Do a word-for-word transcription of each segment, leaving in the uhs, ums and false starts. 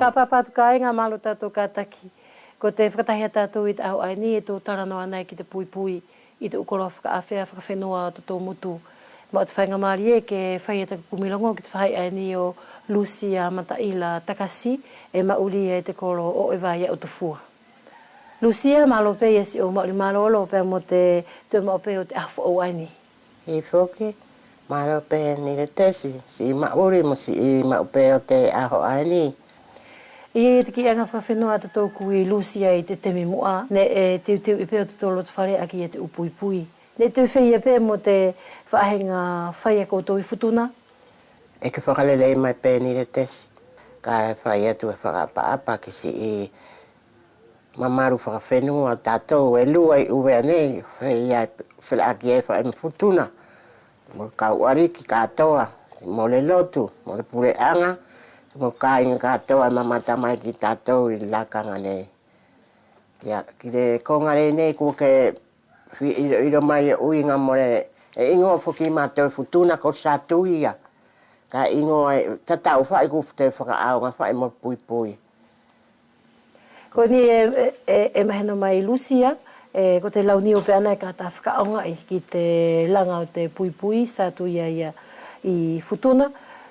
Ka papa atu kaiga, malo tatou kataki. Ko te fakatahi a tatou ʻi te ʻaho ʻaeni ʻe tou talanoa anai ki te puipui ʻi te ʻu koloa fakaʻafea fakafenua ʻo totatou motu. Maʻu te faigamalie ke fai e taku kumi logo ki te faʻahi ʻaeni ʻo Lusia Mataila Takasi, ʻe maʻuli ia ʻi te kolo ʻo ʻEva ia Utufua. Lusia, malo pe ia siʻou maʻuli malolo pea mo te, te maʻu pe ʻo te ʻaho foʻou ʻaeni. ʻIo foki, malo pe Niletesi, siʻi maʻuli mo siʻi maʻu pe ʻo te ʻaho ʻaeni. ʻI ai te kiʻi aga fakafenua ʻa totatou kui Lusia ʻi te temi muʻa, neʻe teuteuʻi pe ʻo totatou lotofale ʻaki ia te ʻu puipui. Neʻe toe feia pe mo te faʻahiga fai ʻa koutou ʻi Futuna? ʻE ke fakalelei mai pe Niletesi, kaʻe fai atu e fakaʻapaʻapa ki siʻi mamalu fakafenua ʻo tatou ʻe lua ʻi ʻUvea nei, feia, felaʻaki ai faʻahi mo Futuna, mo kau ʻaliki katoa, mo le lotu, mo le puleʻaga, mo kaiga katoa ʻe mamata mai kia tatou ʻi lakaga nei. Ia, ki le koga lelei nei kua ke fia iloilo mai e ʻuhiga mo le, ʻe igoa foki matou ʻi Futuna ko Satuia. Kaʻe igoa ʻe tatau faʻi kua toe fakaʻaogaʻi faʻi mo puipui. Ko ʻeni ʻe, ʻe, ʻe, ʻe mahino mai Lusia, ʻe, ko te launiu pe ʻaena ʻe ka ta fakaʻaogaʻi ki te laga ʻo te puipui Satuia ia ʻi Futuna.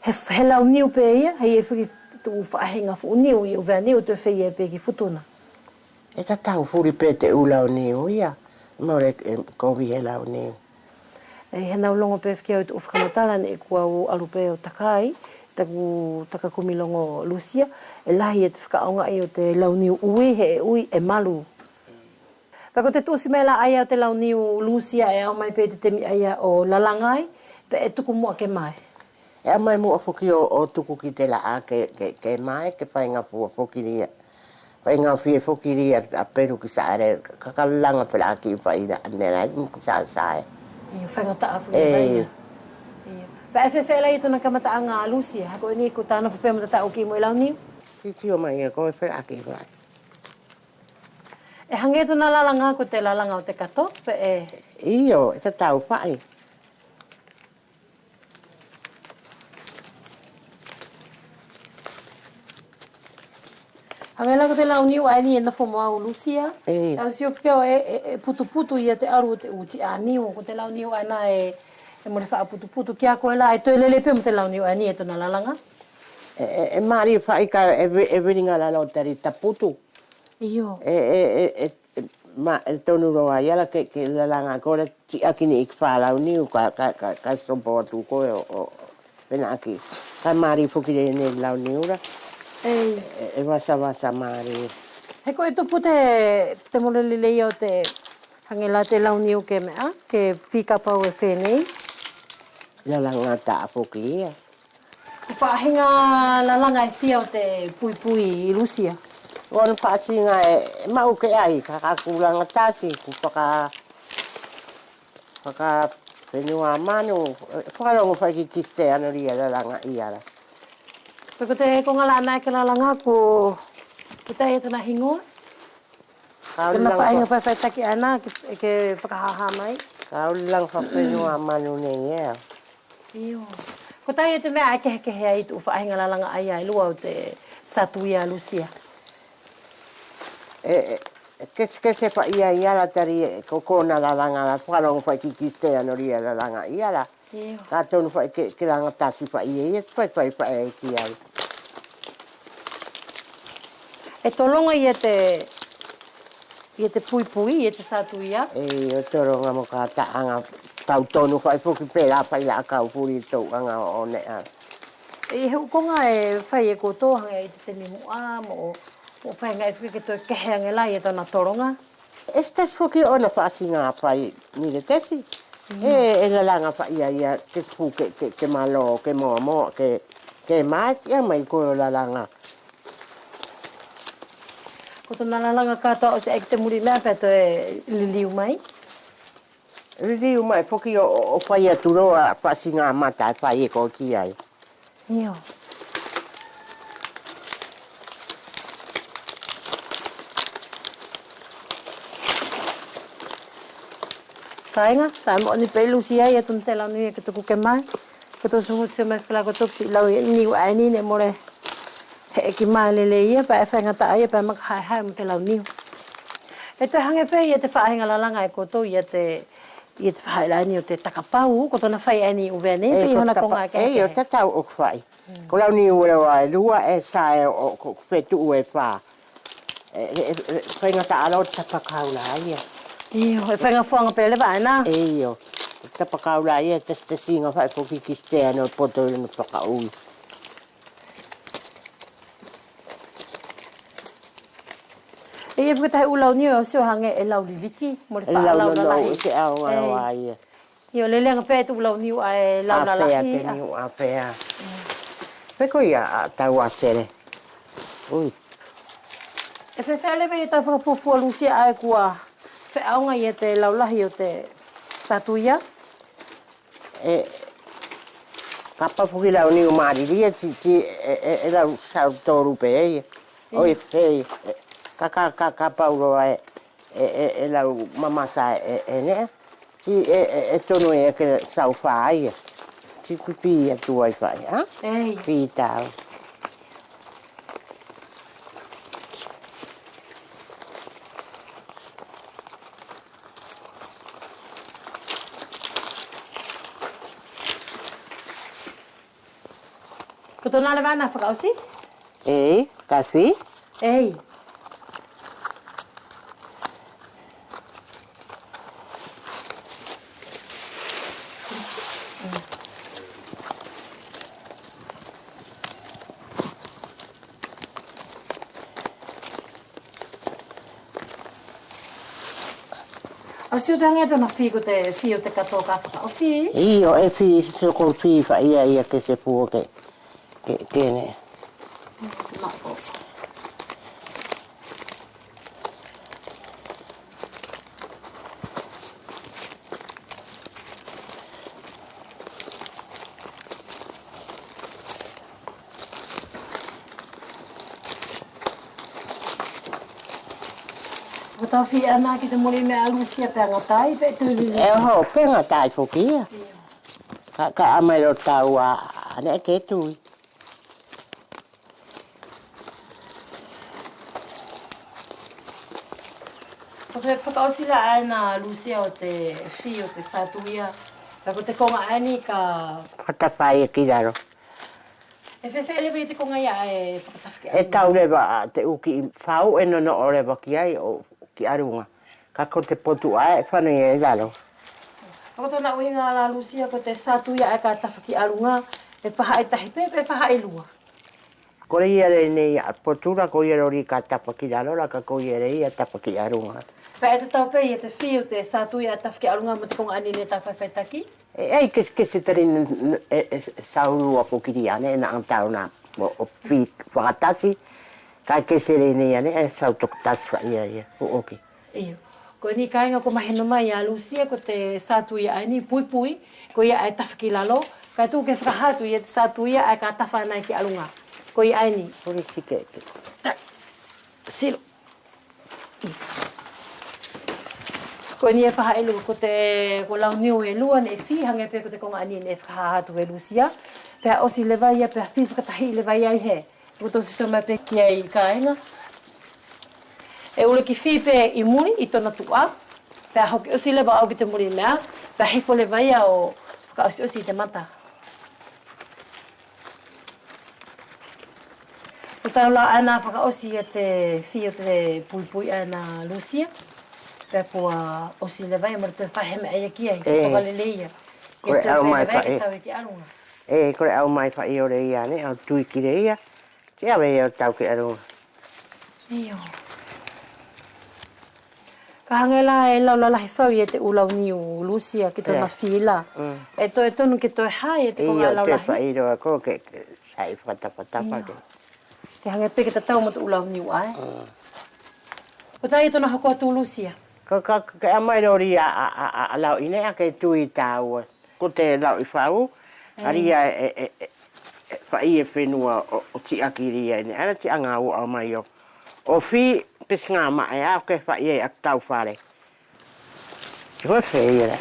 He, he launiu pe ia, he ʻe foki tuʻu faʻahiga fuʻu niu ʻi ʻUvea nei ʻo toe feia pe ki Futuna. ʻE tatau fuli pe te ʻu launiu ia, mole, ʻe, kovi he launiu. ʻE, he naʻu logo pe foki au ʻi te ʻu fakamatala neʻe kua au alu pe ʻo taka ai, taku, taka kumi logo Lusia, ʻe lahi ia te fakaʻaogaʻi ʻo te launiu ʻui, he ʻe ʻui, ʻe malu. Pea ko te tuʻusi mai la ʻaia ʻo te launiu Lusia ʻe ʻaumai pe ʻi te temi ʻaia ʻo lalaga ai, peʻe tuku muʻa ke mae. ʻE ʻaumai muʻa foki ʻo, ʻo tuku ki te laʻa ke, ke, ke mae, ke faigafua foki lia. Faigafua foki lia ʻa pelu ki saʻele, ka, ka lalaga pela ki faʻi la, ʻaena la, mo ki sasae. ʻIo, faigataʻa foki lia. ʻIo. Pea ʻe feafeaʻi la ia tona kamataʻaga Lusia, ha ko ʻeni ko tana fupea mo tataʻu ki mo e launiu? Titio mai ia ko e fela ki faʻi. ʻE hage tona lalaga ko te lalaga ʻo te kato, peʻe? ʻIo, ʻe tatau faʻi. Hage la ko te launiu ʻaeni ʻe nofo mo au Lusia. ʻE. Au sio foki au ʻe, ʻe, ʻe putuputu ia te alu ʻo te ʻu tiʻa niu, ko te launiu ʻaena ʻe, ʻe mole fakaputuputu kia koe la, ʻe toe lelei pe mo te launiu ʻaeni ʻe tona lalaga. ʻE, ʻe, ʻe mali faʻi ka ʻe ve-, ʻe veliga la lo tali taputu. ʻIo. ʻE, ʻe, ʻe, ʻe, ma, ʻe tonu loa ia la ke, ke lalaga ko la tiʻaki ni ʻi ke fa launiu ka, ka, ka, ka sopo atu koe ʻo, ʻo, penaki. Ka mali foki le nei launiu la. ʻEi. ʻE, ʻe vasavasa mali. He ko ʻe tupu te, te mole lelei ʻo te hage la te launiu ke meʻa, ke fika pau ʻe feneʻi. Lalaga taʻa foki ia. Ko faʻahiga lalaga ʻe fia ʻo te puipui Lusia? Ko ʻona faʻahiga ʻe, ʻe maʻu ke ʻai, ka, ka kulaga tasi, ko faka, fakafenua manu, ʻe, fakalogo faʻi ki Kisiteano lia lalaga ia la. Pe ko te koga la ʻaena ʻe ke lalaga ko, ko ʻitai ia tona higoa? Kau lalaga faʻahiga fa-, faʻifaʻitaki ʻaena ke, ke fakahaha mai. Kau lalaga fakafenua manu nei ʻe au. ʻIo. Kotea te meʻa ʻe kehekehe ai tuʻu faʻahiga lalaga ʻaia ʻe lua ʻo te Satuia Lusia? ʻE, ʻe, kesekese faʻi ia ia la tali ʻe ko, ko ʻona lalaga la fakalogo faʻi ki Kisiteano lia lalaga ia la. ʻIo. Ka tonu faʻi ke, ke laga tasi faʻi ia, ia faʻifaʻi faʻi ki ai. ʻE tologa ia te, ia te puipui, ia te Satuia? ʻEi, ʻe tologa mo kataʻaga, kau tonu faʻi foki pe la faʻi la kau fuli tou aga ʻo neʻa. ʻE he ʻu koga ʻe fai e kotou hage ʻi te temi muʻa mo, mo faiga ʻe foki ke toe kehe age la ia tona tologa. ʻE tasi foki ʻona faʻahiga fai Niletesi. ʻE, ʻe lalaga faʻi ia ia ke fu ke, ke, ke malo, ke moamoa, ke, ke mati ia mai ko lalaga. Ko tona lalaga katoa ʻosi ʻae ki te muli meʻa pea toe liliu mai. Liliu mai foki ʻo, ʻo, ʻo fai atu loa faʻahiga mata ʻe fai e ko ki ai. ʻIo. Kaiga, taʻe moʻoni pe Lusia ia tona te launiu ia ke tuku ke mai. Ko tou sio mai fela ko tou ki siʻi launiu ʻaeni neʻe mole. He ʻe ki malele ia pea ʻe faigataʻa ia pea maka haehae mo te launiu. ʻE toe hage pe ia te faʻahiga lalaga ʻe kotou ia te, ia te faʻahi la ʻaeni ʻo te takapau, ko tona fai ʻaeni ʻi ʻUvea nei, pe ʻi hona koga kehekehe. Io, tatau ʻoku fai. Ko launiu ʻe lua, ʻe sa ʻe ʻo, ʻo, ko fetuʻu ʻe fa. ʻE, ʻe, ʻe faigataʻa ʻo tapakau la ia. Io, ʻe faigafuaga pe leva ʻaena. Io, tapakau la ia, te, te siga fai foki ki te ano poto ʻi lona fakaʻui. ʻE ia fakatahi ʻu launiu ʻe ʻosi ʻo hage ʻe lau liliki, mole faʻa lau lalahi. ʻE lau nono, ʻe te au galo ai ia. Io, lelei age pe te ʻu launiu ʻae lau lalahi. ʻAfea te niu ʻafea. Pe ko ia ʻa tau ʻa sele. Ui. ʻE feafeaʻi leva ia tau fakafuafua Lusia ʻae kua feʻauga ia te laulahi ʻo te satuia. ʻE, kapau foki lau niu malilie, ti, ti, ʻe, ʻe, ʻe lau sau tolu pe ia. ʻOi, ʻe, ka, ka, ka, kapau loa ʻe, ʻe, ʻe, ʻe lau mamasa ʻe, ʻe, neʻe. Ti, ʻe, ʻe, ʻe tonu ʻe ke sau fa ia. Ti pipi atu ai fai, ha? Ei. Pi tau. Ko tona leva ʻaena fakaʻosi? Ei, kasi. Ei. ʻOsi ʻo te hage tona fi ko te fi ʻo te katoa ka fakaʻosi. Io, ʻe fi, so ko fi fa ia ia ke se pu ʻo ke, ke, ke neʻe. Ko tau fia ʻaena ki te muli meʻa Lusia pe gata ai pe tui lili. ʻE ho, pe gata ai foki ia. Ka, ka ʻamai lo tau ʻae neʻe ke tui. Ko te fakaʻosi la ʻaena Lusia ʻo te fi ʻo te satuia. Ka ko te koga ʻaeni ka fakatafa ia ki lalo. ʻE feafeaʻi leva ia te koga ia ʻe fakatafa ki ʻaluga? ʻE tau leva ʻa te ʻu kiʻi fau ʻe nonoʻo leva ki ai ʻo ki ʻaluga. Ka ko te potu ʻae ʻe fano ia ʻi lalo. Ka ko tona ʻuhiga la Lusia ko te satuia ʻae ka tafa ki ʻaluga, ʻe faʻahi tahi pe, pe faʻahi lua? Ko ia lelei ia ʻa potu la, ko ia lelei ka tafa ki lalo la, ka ko ia lelei ia tafa ki ʻaluga. Pea ʻe tatau pe ia te fi ʻo te satuia ʻae tafa ki ʻaluga mo te koga ʻaeni neʻe tau faifaitaki? ʻE, ʻe kesekese tali n-, n-, ʻe, ʻe, sau lua foki lia neʻe ʻe na ʻatau na mo ʻo fi fakatasi, kaʻe kese lelei ia neʻe ʻe sau tokotasi faʻa ia ia, ʻo, ʻoke. Io. Ko ʻeni kaiga ko mahino mai ia Lusia ko te satuia ʻaeni puipui, ko ia ʻae tafa ki lalo, kaʻe tuku ke fakaha atu ia te satuia ʻae ka tafa anai ki ʻaluga. Ko ia ʻaeni. Ko ʻeni sike. Silo. Ko ʻeni ʻe faʻahi lua, ko te, ko lau niu ʻe lua neʻe fi, hage pe ko te koga ʻaeni neʻe fakaha atu e Lusia. Pea ʻosi leva ia, pea fi fakatahi leva ia ʻi he. Ko tou sisio mai pe ki ai kaiga. ʻE ule ki fi pe ʻi muli ʻi tona tuʻa. Pea hoki ʻosi leva ʻo ki te muli meʻa. Pea hifo leva ia ʻo fakaʻosiʻosi ʻi te mata. Ko tau la ʻaena fakaʻosi ia te fi ʻo te puipui ʻaena Lusia. Pea kua ʻosi leva ia mole toe faʻahi meʻa ia ki ai, ʻe, kua lelei ia. Kole au mai faʻi. Tau ki ʻaluga. ʻE, kole au mai faʻi ʻo lelei ia neʻe au tui ki lelei ia. Ti ʻave ia ʻo tau ki ʻaluga. Io. Ka hage la ʻe lau lalahi fau ia te ʻu lau niu Lusia ki tona fi la. ʻE toe tonu ke toe ha ia te koga lau lahi. Io, te faʻi loa ko ke, ke sai fakatafatafa ke. Ke hage pe ke tatau mo te ʻu lau niu ʻae. Ko tai tona hoko atu Lusia. Ka, ka, ka ʻamai lori ʻa, ʻa, ʻa, ʻa lau ʻi neʻe ake tui taua. Ko te lau ʻi fau, ʻalia ʻe, ʻe, ʻe, ʻe, faʻi e fenua ʻo, ʻo tiʻaki lia ʻi neʻe, ʻaena tiʻaga ʻua ʻau mai ʻo, ʻo fi, pesiga maʻe ʻa ke faʻi e ʻa tau fale. Ko feia la,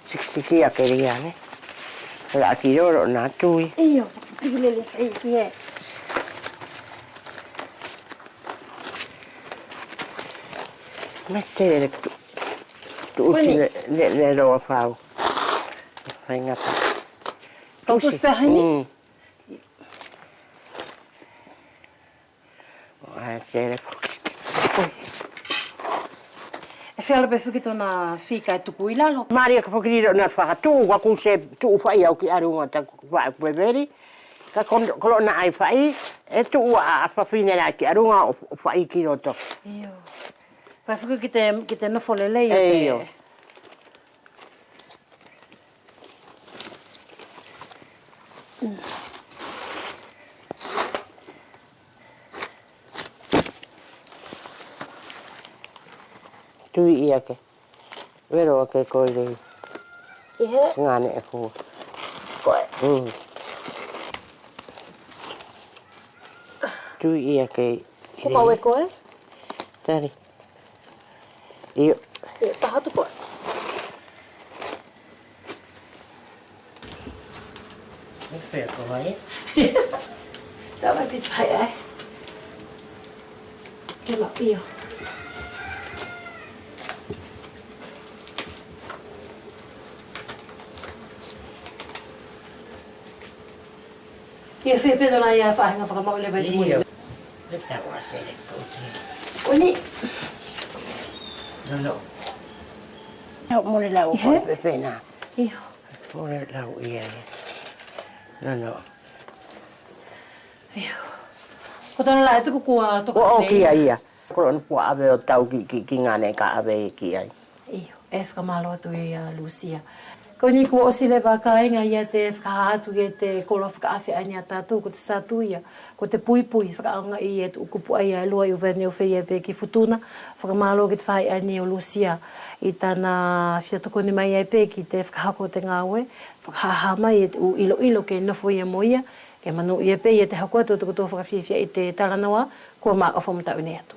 sikisiki ake lia neʻe. He la ʻaki lolo na tui. Io, piki lele feia ki he. Mate, tu, tu uti le, le, le loa fau. Fai gata. Kau tusi pea heni? Mm. Ai, sele. ʻE feala pe foki tona fika ʻe tuku ʻi lalo. Malia ka foki lilo na fakatuʻu, kua ku se tuʻu faʻi au ki ʻaluga taku faʻi pepeli. Ka kon-, kolo na ai faʻi, ʻe tuʻu ʻa, ʻa fafine la ki ʻaluga ʻo, ʻo faʻi ki loto. Io. Fai foki ki te, ki te nofo lelei ʻo te. Io. Tui ia ke. Velo ake koe lei. Ihe. Gane e fua. Koe. Mm. Tui ia ke. Ko mau e koe? Tali. Io. Io, taha atu koe. Ko fea ko mai? Tau mai piti hai ai. Ke la, io. Ia fea pe tona ia faʻahiga fakamaʻu leva ʻi te muli. Io. Pe tau a sele kouti. Uni. No, no. Ia mole lau ko pe, pe na. Io. Mole lau ia, ia. No, no. Io. Ko tona la e tuku kua toka. Kua oki ia, ia. Kolo na kua ʻave ʻo tau ki, ki, ki gane ka ʻave ki ai. Io, ʻe fakamalo atu ia Lusia. Ko ʻeni kua ʻosi leva kaiga ia te fakaha atu ia te kolo fakaʻafe ʻaeni a tatou ko te satu ia, ko te puipui fakaʻaogaʻi ia te ʻu kupu ʻaia e lua ʻi ʻUvea neʻe ʻu feia pe ki Futuna. Fakamalo ki te faʻahi ʻaeni ʻo Lusia ʻi tana fia tokoni mai ai pe ki te fakahoko ʻo te gaue, fakahaha mai ia te ʻu iloilo ke nofo ia mo ia, ke manuʻia pe ia te hoko atu ʻo te kotou fakafiafia ʻi te talanoa kua maʻofa mo tau ʻi ʻaia atu.